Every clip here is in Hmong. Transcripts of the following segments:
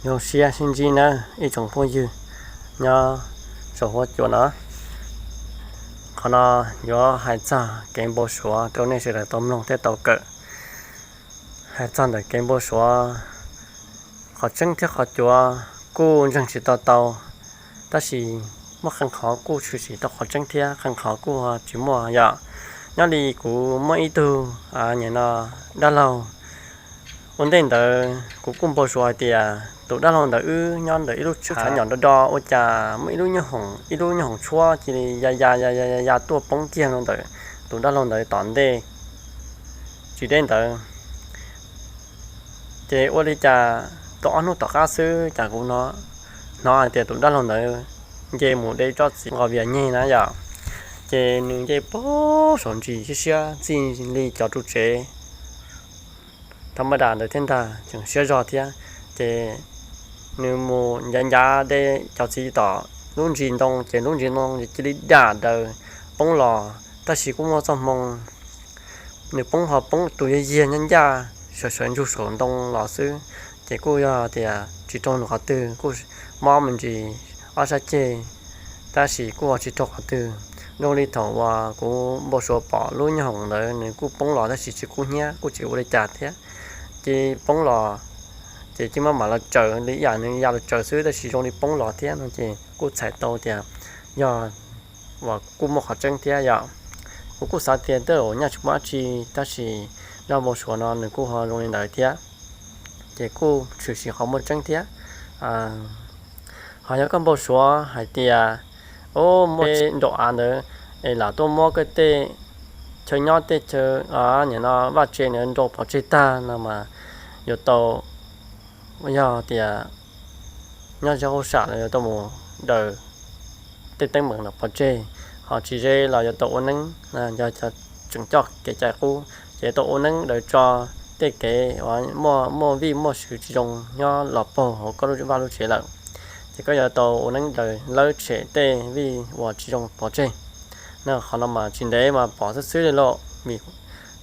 Zoo siab sib ntsib nawb ib tsoom phooj ywg nyob saum huab cua no. Qhov no yuav hais txog kev npau suav rau nej sawv daws tau mloog thiab tau kawm. Hais txog ntawm kev npau suav, qhov tseeb thiab qhov cuav kuj ntseeg tsis tau tau, tab sis muaj qee qhov kuj tshwm sim tau qhov tseeb thiab qee qhov kuj tsis muaj yom. Nyob li kuv muaj ib tug, nim no, dab laug. Ua ntej ntawd kuv kuj npau suav hais tias tus dab laug ntawd wb nyob ntawm ib lub tsheb nyom do do ua cas muaj ib lub nyooj hoom, ib lub nyooj hoom tshuab cia li ya ya ya ya ya tuaj poob kiag rau ntawm tus dab laug ntawd tom ntej tsis deb ntawd. Ces ua li cas tau ob hnub tom qab xwb cas kuv hnov hais tias tus dab laug ntawd nce mus de tsob txiv nqos vias nyeg na yom. Ces nws nce pog saum ntsis siab siab txij li cov ru tsev thaum maj das ntawd thiab ntag, tseem siab zog thiab. Ces nws mus ncav ncav de cov txiv tom lub ntsis ntoo, ces lub ntsis ntoo cia li dam daws poob los, tab sis kuj muaj txoj hmoo nws poob ho poob tus yag yiag ncaj ncaj sawv sawv ntsug saum ntoo los xwb. Ces kuj yog tias tsis raug nws qhov twg, kuj mob me ntsis ob sab ceg, tab sis kuj ho tsis raug qhov twg. Zoo li thaum uas kuv npau suav pom lub nyooj hoom ntawd nws kuj poob los tab sis tsis kub hnyiab kuj tsis ua li cas thiab. Ces poob los ces cia li mam los tsaws li ib yam nws ya los tsaws xwb tab sis zoo li poob los thiab no ces kuj txhais tau tias yog uas kuj muaj qhov tseeb thiab yom. Kuv kuj xav tias tej zaum nyaj tsis muaj dab tsi, tab sis zaj npau suav no nws kuj ho zoo li ntawd thiab. Ces kuj tshwm sim qhov muaj tseeb thiab. Ho yog koj npau suav hais tias, o, muaj tej nraum av ntawd es lam tuaj muab koj tej chaw nyob tej chaw, nim no, vaj tse ntawd nrau pov tseg tag no mas yuav tau, yog tias nyob ze hauj sam los yuav tau mus daws tej teeb meem no pov tseg, ho tsis ze los yuav tau ua neeb, yog tseem coj kev cai qub ces yuav tau ua neeb daws tso tej kev uas muaj vij muaj sw tsis zoo nyob los paug hauv koj lub vaj lub tsev lawm. Ces koj yuav tau ua neeb daws lawb tshem tej vij uas tsis zoo pov tseg. No qhov no mas tsis ntev mas pom xwb xwb li lauj, vim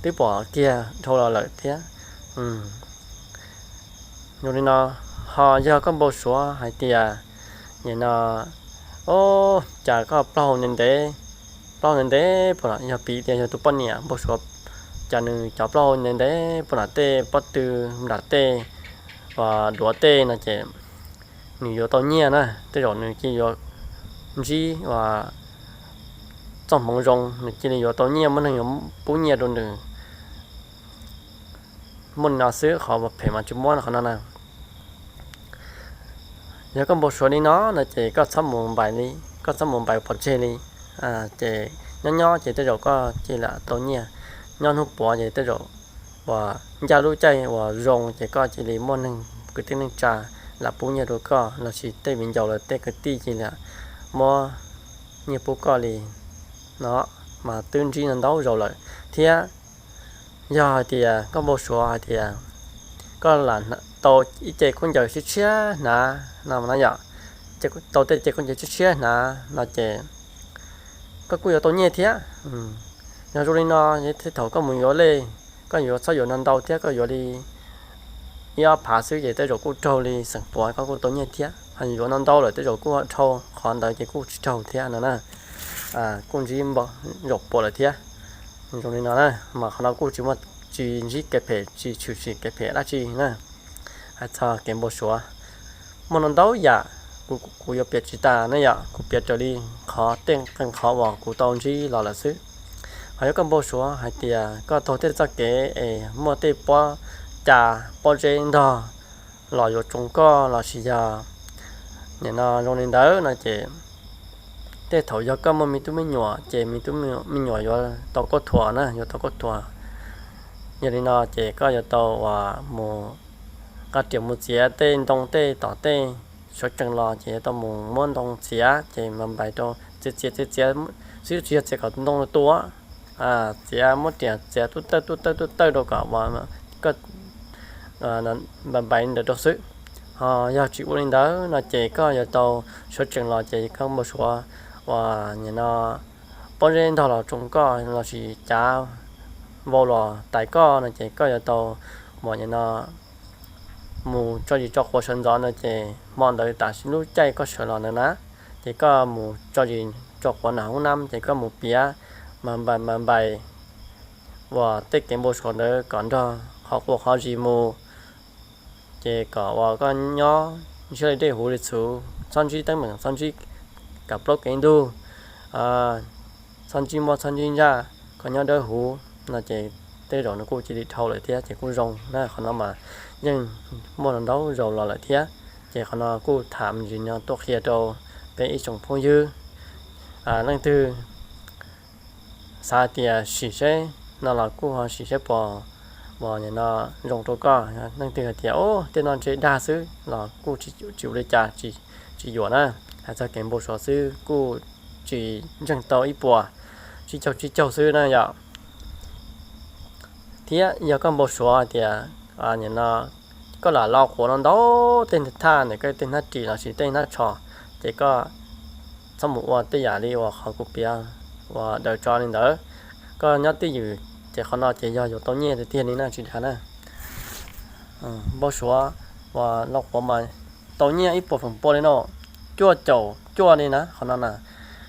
twb pom kiag dhau los lawm thiab. Zoo li no, ho yog koj npau suav hais tias, nim no, o, cas koj plaub hau ntev ntev, plaub hau ntev ntev puas, yog piv tias yog tus poj niam npau suav cas nws cov plaub hau ntev ntev puas nram tej pob tw, nram tej uas duav tej no ces nws yuav tau nyiaj na, tej zaum nws cia li yuav ntsib uas txoj hmoov zoo, nws cia li yuav tau nyiaj, muaj neeg yuav pub nyiaj rau nws. Muaj li no xwb, qhov phem mas tsis muaj qhov no na. Yog koj npau suav li no no ces koj txhob mus npais li, koj txhob mus npais pov tseg li. Ces nyob nyob ces tej zaum koj cia li lam tau nyiaj, nyob hnub puav ces tej zaum uas ncaj lub caij uas zoo ces koj cia li muaj neeg kwv tij neej tsa lam pub nyiaj rau koj, lossis tej viv ncaus los tej kwv tij cia li muab nyiaj pub koj li no, mas twb ntsib no ntau zaus lawm thiab. Yog hais tias koj npau suav hais tias koj lam tau ib ce khaub ncaws tshiab tshiab hnav no na yom, tau tej ce khaub ncaws tshiab tshiab hnav no ces koj kuj yuav tau nyiaj thiab. Yog zoo li no, tej thaum koj mus yuav lej, koj yuav txhob yuav no ntau thiab, koj yuav li ib ob phav xwb ces tej zaum kuj raug li xeem puav, koj kuj tau nyiaj thiab. Ho yuav no ntau lawm tej zaum kuj dhau, qhov ntawd ces kuj tsis raug thiab no na. Kuj ntsib zaum puav lawm thiab. Zoo li no na, mas qhov no kuj tsis muaj, tsis ntsib kev phem, tsis tshwm sim kev phem dab tsi na. Hais txog kev npau suav, muaj no ntau yam, kuv yuav piav tsis tas ne yom, kuv piav raws li qhov tej qee qhov uas kuv tau ntsib los lawm xwb. Ho yog koj npau suav hais tias koj taug tej txoj kev es muaj tej pob, cas pob zeb ntog los yuav tsoo koj lossis yog nim no zoo li ntawd no ces tej thaum yog koj muaj me tub me nyuam ces me tub me nyuam yuav tau koj thuam na, yuav tau koj thuam. Yog li no ces koj yuav tau uas mus nqa riam mus txiav tej ntoo tej tom tej, sawv tsees los ces yuav tau mus muab ntoo txiav ces mas npais rau txiav txiav txiav txiav xwb, tsis yog txiav kom ntoo tu, txiav muab riam txiav tub tawj tub tawj tub tawj rau kom koj npais ntawd rau xwb. Ho yog tsis ua li ntawd no ces koj yuav tau sawv tsees los ces koj npau suav uas nim no pob zeb ntog los tsoo koj lossis cav vau los tais koj no ces koj yuav tau mus nim no mus tso zis tso quav sawv ntxov ntawd ces hmo ntawd tam sim lub caij koj sawv los ntawd na, ces koj mus tso zis tso quav nram hoob nab ces koj mus piav mas npais mas npais uas tej kev npau suav ntawd kom nrog qhov quav qhov zis mus, ces kom uas koj nyob ntsiab li dej huv li txhuv, txhob ntsib teeb meem, txhob ntsib kav plaub kev ntug, txhob ntsib mob txhob ntsib ntsaj, koj nyob dawb huv no ces tej zaum nws kuj cia li dhau lawm thiab ces kuj zoo na. Qhov no mas yeej muaj ntau zaus los lawm thiab, ces qhov no kuj tham me ntsis no tuaj qhia rau peb ib tsoom phooj ywg. Leej twg xav hais tias sim seb no los kuj ho sim seb puas, puas nim no zoo rau koj. Leej twg hais tias o tej no ntshe dag xwb los kuj tsis ua li cas, tsis yuam na. Hais txog kev npau suav xwb kuj tsis ntseeg tau ib puas, tsib caug tsib caug xwb na yom. Thiab yog koj npau suav hais tias nim no koj lam lo quav no ntau tej thaj ntawm koj tej hnab ris lossis tej hnab tsho, ces koj txhob mus ua tej yam li uas qhov kuv piav uas daws tso li ntawd. Koj nyob twj ywm, ces qhov no ces yog yuav tau nyiaj tiag tiag li na tsis dag na. Npau suav uas lo quav mas tau nyiaj ib puas feem pua li no, cuaj caum cuaj li na qhov no na.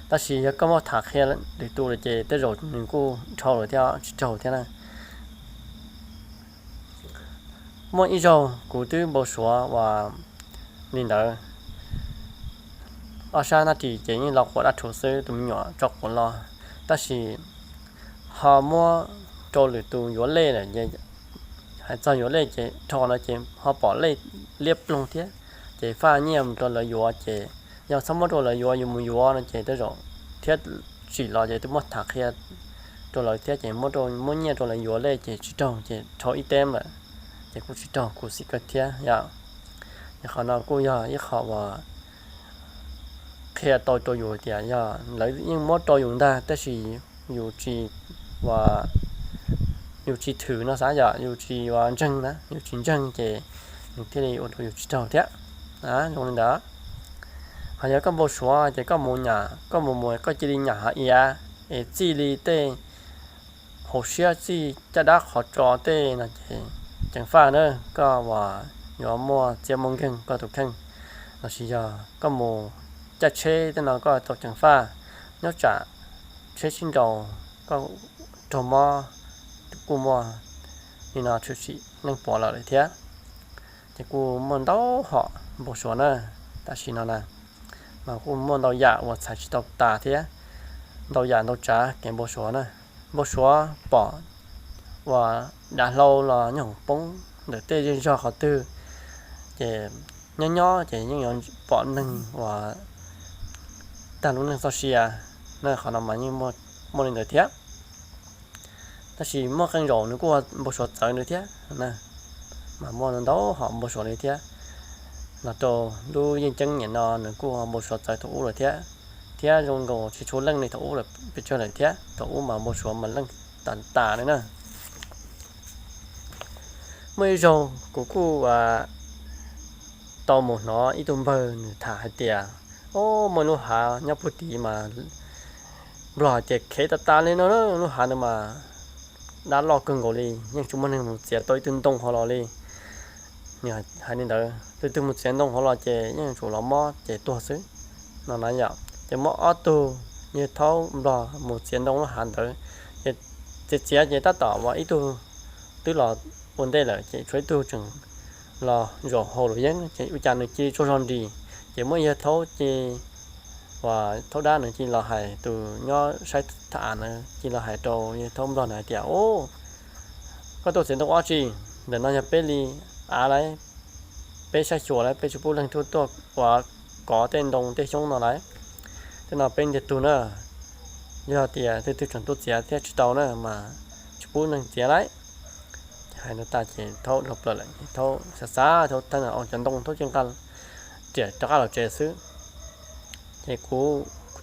Tab sis yog koj muab tham qhia lwm tus lawm ces tej zaum nws kuj dhau lawm thiab tsis raug thiab na. Muaj ib zaug kuv twb npau suav uas li ntawd, ob sab hnab ris ces yeej lo quav dab rhuv xwb, tus me nyuam tso quav los, tab sis ho muab rau lwm tus yuav lej lawm. Hais txog yuav lej ces dhau no ces ho pom lej liab ploog thiab, ces faj nyiaj mus rau lawv yuav ces yog txhob muab rau lawv yuav, yus mus yuav no ces tej zaum thiab tsim los ces twb muab tham qhia rau lawv thiab ces muab nyiaj rau lawv yuav lej ces tsis raug ces dhau ib teb lawm, ces kuj tsis raug kuv xim kawg thiab yom. Qhov no kuj yog ib qho uas qhia tau rau yus tias yog lawv yeej muab rau yus ntag tab sis yus tsis, yus tsis thwm no xav yom, yus tsis ua ntseeg na, yus tsis ntseeg ces nws thiaj li ua rau yus tsis raug thiab. Zoo li ntawd, ho yog koj npau suav ces koj mus nyam, koj mus mus koj cia li nyam hav iav es txij li tej hauv siab txij caj dab qhov tso tej no ces ceev faj na. Koj uas yuav muaj txiaj muaj nkeeg koj tus kheej, lossis yog koj mus caij tsheb tej no koj tau ceev faj, nyob tsam tsheb sib nraus koj raug mob kuj muaj li no tshwm sim neej pom lawm thiab. Ces kuj muaj ntau hom npau suav na, tam sim no na, mas kuj muaj ntau yam uas txhais tsis tau tas thiab, ntau yam ntau tsav kev npau suav na. Npau suav pom uas dav hlau los nyob hoom poob ntawm tej zej zog qhov twg, ces nyob nyob ces yeej yuav pom neeg uas tag lub neej txoj sia na, qhov no mas yeej muaj li ntawd thiab. Tab sis muaj qee zaum nws kuj npau suav txawv ntawd thiab na, mas muaj ntau hom npau suav li thiab. Los rau lub yeej ceeb niam no nws kuj npau suav txawv thaum ub lawm thiab, thiab zoo nkaus tsis tshua leej li thaum ub lawm pes tsawg lawm thiab, thaum ub mas npau suav mas leej tas tas li na. Muaj ib zaug kuv kuj tau mus hnov ib tug npawg nws tham hais tias, o, muaj lub hav nyob puag tid mas nplog hais tias khev tas tas li no, lub hav ntawd mas dab loj kawg nkaus li, yeej tsis muaj neeg mus txiav tau ib tug ntoo hauv los li. Nws hais li ntawd, tus twg mus txiav ntoo hauv los ces yeej yuav tsum los mob ces tuag xwb no na yom. Ces muaj ob tug yawg thaub nplog mus txiav ntoo lub hav ntawd, ces txiav txiav ces tab tom uas ib tug twb los ua ntej lawm ces tshuav ib tug tseem los zaum hauv luam yeeb ces ua cas nws cia li tsaug zog nris. Ces muab yawg thaub ces uas thaub dab nws cia li los hais, tus nyob saib thaj av na cia li los hais rau yawg thaub nplog na hais tias, o, koj tuaj txiav ntoo ua dab tsi? Ntawm no yog peb li av lauj, peb saib xyuas lauj, peb tsis pub leej twg tuaj uas kov tej ntoo tej xyoob no lauj. Tej no peb ntiag tug na, yog tias leej twg tseem tuaj txiav thiab tsis tau na mas tsis pub neeg txiav lauj. Hais ntawd tas ces thaub dhau plaws lawm, thaub xav xav thaub thab cov ntoo thaub cia li nqa riam rov qab los tsev xwb. Ces kuv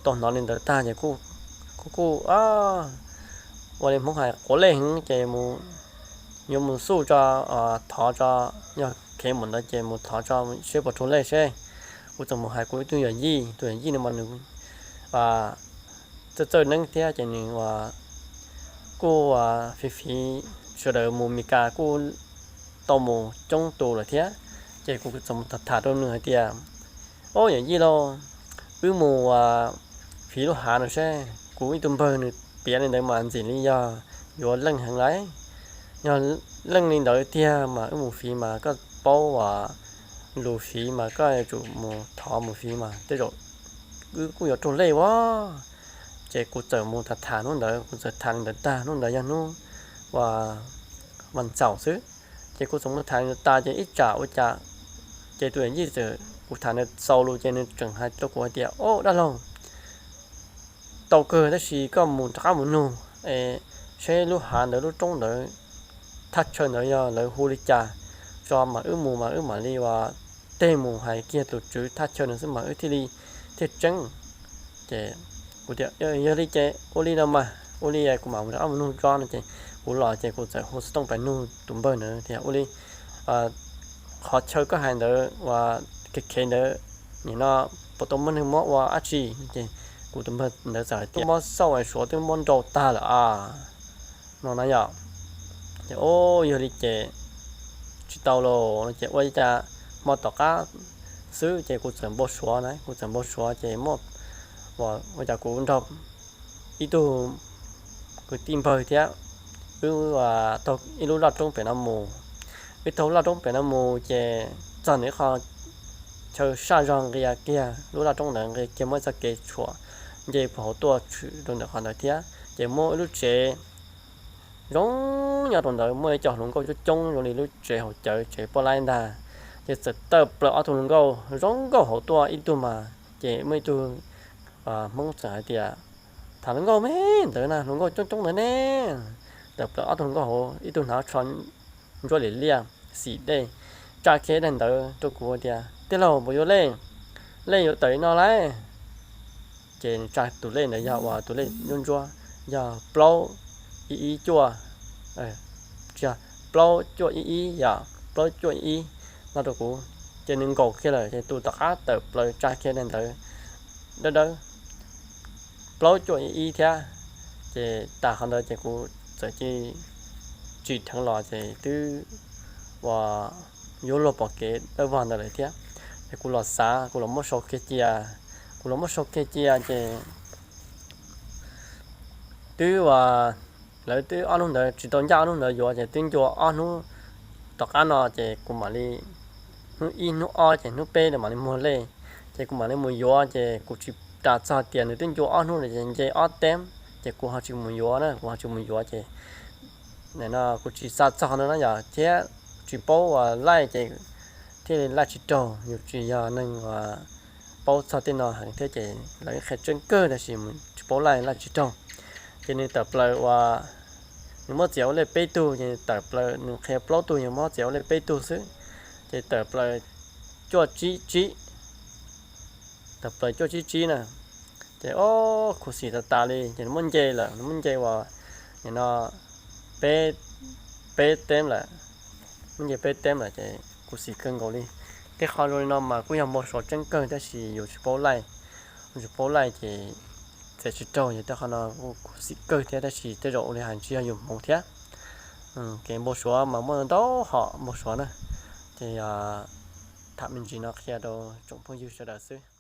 tau hnov li ntawd tag ces kuv kuj ua li Hmoob hais quav lej heev ces yuav mus xuj tso, thov tso, yog khev mus ntawd ces mus thov tso seb puas raug lej seb. Kuv txawm mus hais kuv ib tug yawm yij, tus yawm yij no mas nws txawj txawj neeb thiab ces nws kuj fiv fiv sawv daws mus Mes Kas kuj tau mus coob tus lawm thiab. Ces kuv txawm mus tham tham rau nws hais tias, Ob, yawm yij lauj, wb mus fiv lub hav no seb. Kuv ib tug npawg nws piav li ntawd mas ntxim li yog yuav leej heev lauj. Yog leej li ntawd tiag mas wb mus fiv mas koj paub lus fiv mas koj yuav tsum mus thov mus fiv mas tej zaum wb kuj yuav raug lej ua. Ces kuv txawm mus tham tham hnub ntawd, kuv txawm tham li ntawd tag, hnub ntawd yog hnub uas vas ntxaum xwb. Ces kuv txawm mus tham li ntawd tas ces ib tsam ua cas, ces tus yawm yij txawm, kuv tham nws xaus lus ces nws tseem hais rau kuv hais tias, Ob, dab laug, tau kawg tab sis koj mus rov qab mus nug es seb lub hav ntawd lub roob ntawd thaj chaw ntawd yog lawv hu li cas, tso mas wb mus mas wb mam li ua teg mus hais kiag tus tswv thaj chaw ntawd xwb mas wb thiaj li thiaj tseeb. Ces kuv tias, Yog li ces ua li no mas ua li kuv mam rov qab mus nug tso no. Ces kuv los ces kuv txawm hu xov tooj pais nug tus npawg ntawd tias, Ua li, qhov chaw koj hais ntawd uas kev khev ntawd, nim no puas tau muaj neeg muab ua dab tsi? Ces kuv tus npawg ntawd txawm hais tias, Muab xauj es suav twb muab nrau tag lawm a, no na yom. Ces, Ob, yog li ces tsis tau los no ces ua li cas, hmo tom qab xwb ces kuv txawm npau suav na, kuv txawm npau suav ces muaj, ua cas kuv nrog ib tug kwv tij npawg thiab wb taug ib lub loj roob pem no mus. Wb taug loj roob pem no mus ces txog ntawm ib qho chaw saj zog nqia kiag, lub loj roob ntawd nqia kiag muaj ib txoj kev tshuam nce puag hauv tuaj tshwm rau ntawm qhov ntawd thiab. Ces muaj ib lub tsev zoo nyob rau ntawd, muaj ib co hluas nkauj coob coob zoo li lub tsev haus cawv tsev poj laib ntag. Ces txawm tawm plaws ob tug hluas nkauj zoo nkauj hauv tuaj ib tug mas, ces muaj ib tug Hmoob txawm hais tias, Tham hluas nkauj me ntawd na, hluas nkauj coob coob ntawd ne. Tawm plaws ob tug hluas nkauj hauv, ib tug hnav tsho ntsuab lim liaj xim dej, tsa kiag daim ntawv rau kuv tias, Tij laug, puas yuav lej? Lej yuav tawm li no lauj. Ces nws tsa tus lej ntawd yog uas tus lej ntsuab ntsuab, yog plaub ib ib cuaj, tsis yog, plaub cuaj ib ib yom, plaub cuaj ib ib no rau kuv. Ces nws nkaum kiag lawm ces tus tom qab tawm plaws tsa kiag daim ntawv dawb dawb, plaub cuaj ib ib thiab. Ces tas qhov ntawd ces kuv txawm cia li tsim dheev los ces twb uas yuav luag pom kev dawb vog ntawd lawm thiab. Ces kuv los xav, kuv los muab sau kiag cia, kuv los muab sau kiag cia ces twb uas lawv twb ob hnub ntawd tsis tau ncaj, ob hnub ntawd yuav ces twb ncua ob hnub tom qab no ces kuv mam li, hnub ib hnub ob ces hnub peb lawv mam li muag lej. Ces kuv mam li mus yuav ces kuv tsis ras txog tias nws twb ncua ob hnub lawm ces nce ob teeb, ces kuv ho tsis mus yuav na, kuv ho tsis mus yuav ces no kuv tsis xav txog no na yom, thiab tsis paub uas laij ces thiaj li laij tsis raug, yus tsis yog neeg uas paub txog tej no heev thiab ces lawv qhia tseeb kawg tab sis tsis paub laij laij tsis raug. Ces nws tawm plaws uas nws muab txiav ua lej peb tug, ces tawm plaws nws qhia plaub tug, yog muab txiav ua lej peb tug xwb, ces tawm plaws cuaj tsib tsib, tawm plaws cuaj tsib tsib na. Ces ob, khuv xim tas tas li ces nws muab nce lawm, nws muab nce uas nim no peb, peb teeb lawm, muab nce peb teeb lawm ces khuv xim kawg nkaus li. Tej qho zoo li no mas kuj yog npau suav tseeb kawg tab sis yus tsis paub laij, yus tsis paub laij ces txiav tsis raug, yog tej qho no kuj khuv xim kawg thiab tab sis tej zaum ua li hais tsis yog yus hmoov thiab. Kev npau suav mas muaj ntau hom npau suav na, ces tham me ntsis no qhia rau tsoom phooj ywg sawv daws xwb.